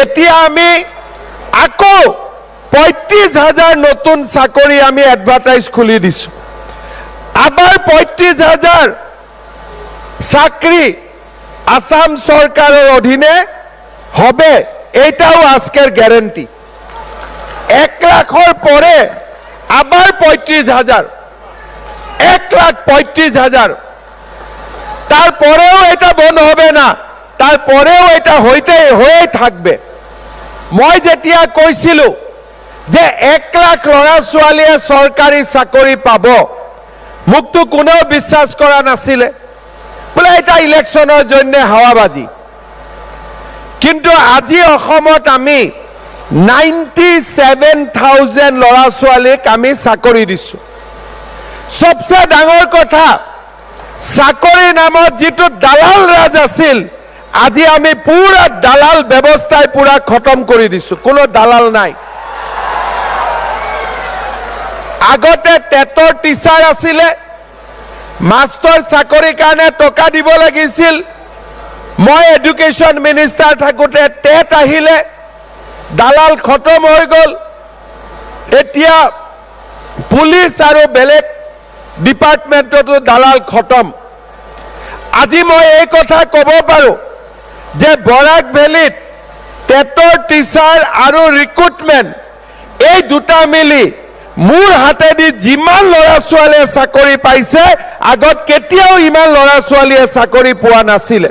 এতিয়া আমি আকৌ 35,000 নতুন চাকৰি আমি এডভাৰটাইজ খুলি দিছোঁ। আবাৰ 35,000 চাকৰি আসাম চৰকাৰৰ অধীনে হবে, এইটাও আজকেৰ গ্যাৰেন্টি। 1 লাখৰ পৰে আবাৰ 35,000, 1,35,000। তারপরেও এটা বন্ধ হবে না, তারপরেও এটা হইতে হয়ে থাকবে। মই যেতিয়া কৈছিলো যে 1 লাখ ল'ৰা ছোৱালীয়ে চৰকাৰী চাকৰি পাব, মোকতো কোনেও বিশ্বাস কৰা নাছিলে, বোলে এটা ইলেকশ্যনৰ জন্য হাৱাবাজি। কিন্তু আজি অসমত আমি 97,000 ল'ৰা ছোৱালীক আমি চাকৰি দিছোঁ। চবচে ডাঙৰ কথা, চাকৰি নামত যিটো দালাল ৰাজ আছিল, আজি আমি পুৰা দালাল ব্যৱস্থাই পুৰা খতম কৰি দিছোঁ। কোনো দালাল নাই। আগতে টেটৰ টিচাৰ আছিলে, মাষ্টৰ চাকৰিৰ কাৰণে টকা দিব লাগিছিল। মই এডুকেশ্যন মিনিষ্টাৰ থাকোঁতে টেট আহিলে, দালাল খতম হৈ গ'ল। এতিয়া পুলিচ আৰু বেলেগ ডিপাৰ্টমেণ্টতো দালাল খতম। আজি মই এই কথা ক'ব পাৰোঁ যে বৰাক ভেলীত টেটৰ টিচাৰ আৰু ৰিক্ৰুটমেণ্ট এই দুটা মিলি মোৰ হাতেদি যিমান ল'ৰা ছোৱালীয়ে চাকৰি পাইছে, আগত কেতিয়াও ইমান ল'ৰা ছোৱালীয়ে চাকৰি পোৱা নাছিলে।